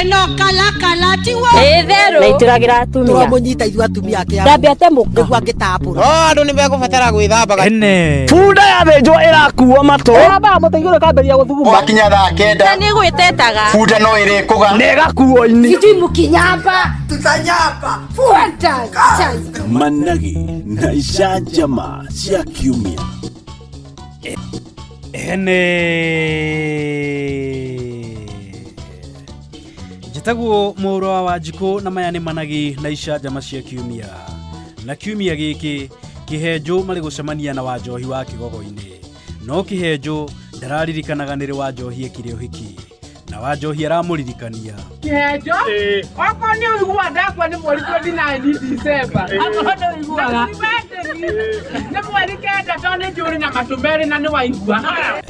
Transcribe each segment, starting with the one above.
No kalakala tiwo. Itherũ. Na itũragĩra atumia. Tũramũnyita ithuĩ atumia ake. Ndambia te mũka. Nĩguo angĩtambũra. No andũ nĩ megũbatara gwĩthambaga. Ene. Bunda yathĩnjwo ĩrakuo matũ. Ĩrambaga mũtĩ igũrũ ĩkambĩrĩria gũthuguma. Gwakinya thaa 9 Na nĩ gwĩtetaga. bunda no ĩrĩkũga. Na ĩgakuo ini. Sijui mkinyamba. Tutanyamba. Fuata. Managi na icanjama cia kiumia. Ene. Njĩtagwo Mũrũ wa Wanjikũ na maya nĩ Managi na icanjama cia kiumia. Na kiumia gĩkĩ Kĩhenjũ marĩ gũcemania na Wanjohi wa Kĩgogo-inĩ. No Kĩhenjũ ndararirikanaga nĩrĩ Wanjohi ekire ũhiki. Na Wanjohi aramũririkania. Kĩhenjo okorwo nĩ ũiguaga ndakua nĩ mweri 29 December, akorwo nĩ ũiguaga nĩ mweri 9, tondũ nĩ njũrĩ na matũ merĩ na nĩ waigua.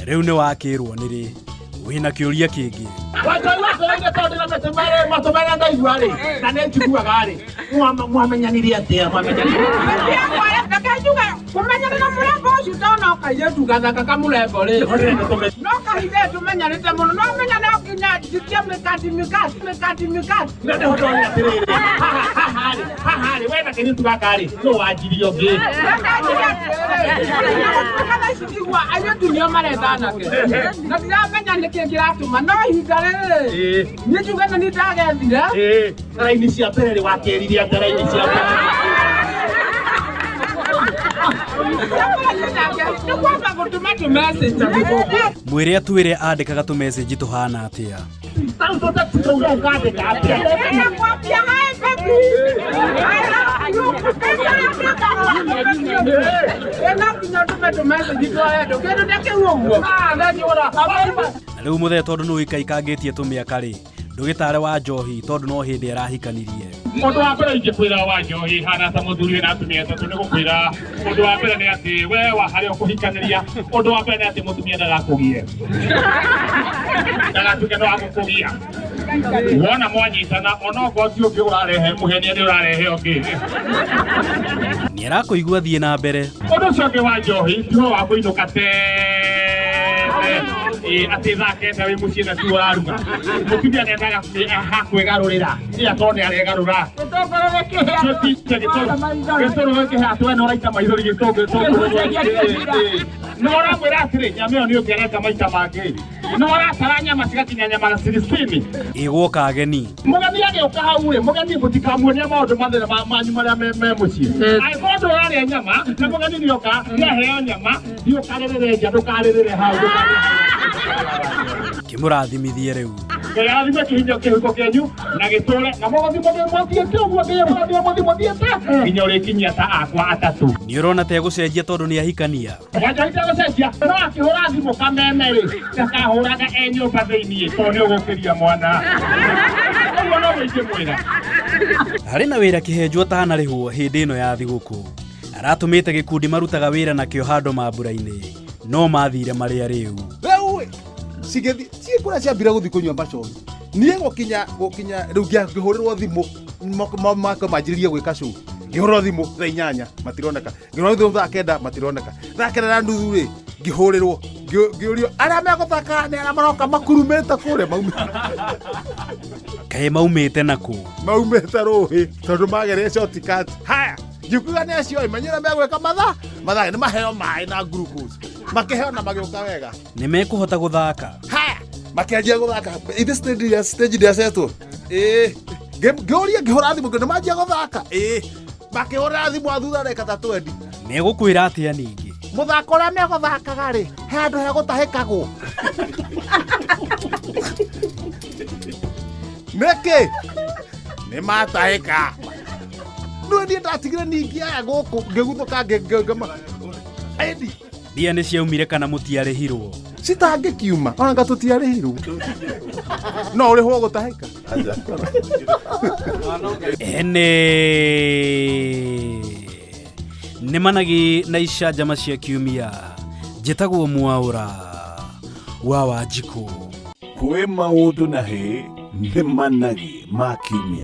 Rĩu nĩ wakĩrwo nĩrĩ wĩna kĩũria kĩngĩ. Wanjohi watũraire tondũ na matũ merĩ, matũ merĩ ndaigua rĩ na nĩ njiguaga rĩ, mwamenyanire atĩa? Mwamenyanire reke njuge kũmenyana na mũrembo ũcio tondũ no kairĩtu gathaka kamũrembo rĩ, no kahinda tũmenyanĩte mũno, no menya no nginya njikie mĩkati mĩkati mĩkati mĩkati. Na nĩho ndona atĩrĩrĩ, haha haha rĩ, haha rĩ, we na kairĩtu gaka rĩ, no wanjirie ũngĩ. Igua airĩtu nĩo maretha anake na ndiramenya nĩkĩ kĩratũma, no ihinda rĩrĩ niĩ njuge nĩ niĩ ndagethire. Raini cia mbere rĩ, wakĩrire atĩa raini cia mbere? Nĩ kwamba gũtũma tũmessage. Mwĩre atwĩre andĩkaga tũmessage tũhana atĩa. Tarĩu tũtext ũkandĩka atĩa? Nakwambia hi baby, I love you. No nginya ũtũme tũmessage twa wendo, kĩndũ ta kĩu ũguo. Na rĩu mũthee tondũ nĩ ũikaikangĩtie tũmĩaka rĩ, ndũgĩtare Wanjohi tondũ no hĩndĩ arahikanirie. Ũndũ wa mbere ingĩkwĩra Wanjohi hana ta mũthuri wĩna atumia atatũ nĩ gũkwĩra ũndũ wa mbere nĩ atĩ we wa harĩa ũkũhikanĩria, ũndũ wa mbere nĩ atĩ mũtumia ndagakũgie, ndagatuĩke nĩ wagũkũgia. Wona mwanyitana onokorwo ti ũngĩ ũrarehe mũhenia nĩ ũrarehe ũngĩ. Nĩ arakũigua, thiĩ na mbere. Ũndũ ũcio ũngĩ wa njohi ti ũhoro wa kũinũka tene. Ĩ, atĩ thaa 9 wĩ mũciĩ na tiwe ũraruga. Mũtumia nĩendaga hakwĩgarũrĩra ĩ akorwo nĩ aregarũra gĩtũngũrũ gĩkĩhĩa atĩ we nĩ ũraita maithori gĩtũngũrũ nĩ ũramwĩra atĩrĩ nyama ĩyo nĩ ũngĩareka maita mangĩ, nĩ ũratara nyama cigakinya nyama 60. Ĩgwoka ageni. Mũgeni agĩũka hau rĩ, mũgeni mũtikamuonia maũndũ mathĩna manyu marĩa me mũciĩ. Angĩkorwo ndũrarĩa nyama na mũgeni nĩoka nĩaheo nyama, thiĩ ũkarĩrĩre nja, ndũkarĩrĩre hau, ndũkarĩrĩre. Kĩmũrathimithie rĩu. Ngai arathime kĩhinyo kĩhuko kĩanyu na gĩtũre na mũgathiĩ mũthiĩte ũguo nginya mũgathiĩ mũthiĩ mũthiĩte nginya ũrĩkinyia ta akwa atatũ. Nĩ ũrona ta egũcenjia tondũ nĩ ahikania? Wanjohi tegũcenjia, no akĩhũra thimũ kameme rĩ, ndakahũraga e nyũmba thĩiniĩ tondũ nĩ ũgũkĩria mwana. Ũguo noguo ingĩmwĩra. Harĩ na wĩra Kĩhenjũ atanarĩhwo hĩndĩ ĩno ya thigũkũ. Aratũmĩte gĩkundi marutaga wĩra nakĩo handũ mambura-inĩ, no mathire marĩa rĩu. Rĩu cigĩthiĩ ciĩ kũrĩa ciambire gũthiĩ kũnyua macohi, niĩ gũkinya gũkinya rĩu ngĩhũrĩrwo thimũ mako manjĩrĩrie gwĩka show, ngĩhũrĩrwo thimũ thaa 8 matironeka, ngĩhũrĩrwo thimũ thaa 9 matironeka, thaa 9:30 rĩ ngĩhũrĩrwo ngĩũrio arĩa megũthaka nĩ arĩa maroka makurumĩte kũrĩa maumĩte. Kaĩ maumĩte nakũ? Maumĩte rũĩ tondũ magereire shortcut. Haya, ngĩkuga nĩ acio menyera megwĩka mathaa mathaa nĩ maheo maĩ na glucose, makĩheo na magĩũka wega. Nĩ mekũhota gũthaka? Haya, makĩanjia gũthaka ithe stage ya stage ndĩacetwo ĩĩ, ngĩũria ngĩhũra thimũ nĩ manjia gũthaka ĩĩ, makĩhũrĩra thimũ a thutha reka ta 20. Megũkwĩra atĩa ningĩ? Mũthako ũrĩa megũthakaga rĩ, he handũ hegũtahĩkagwo nĩkĩ nĩ matahĩka nĩ niĩ ndatigire ningĩ aya gũkũ ngĩguthũka ĩndi. Mbia nĩ ciaumire kana mũtiarĩhirwo? Citangĩkiuma ona nga tũtiarĩhirwo, no ũrĩhwo gũtahĩka. Ene nĩ Managi na icanjama cia kiumia. Njĩtagwo Mwaũra wa Wanjikũ. Kwĩ maũndũ na hĩ nĩ Managi ma kiumia.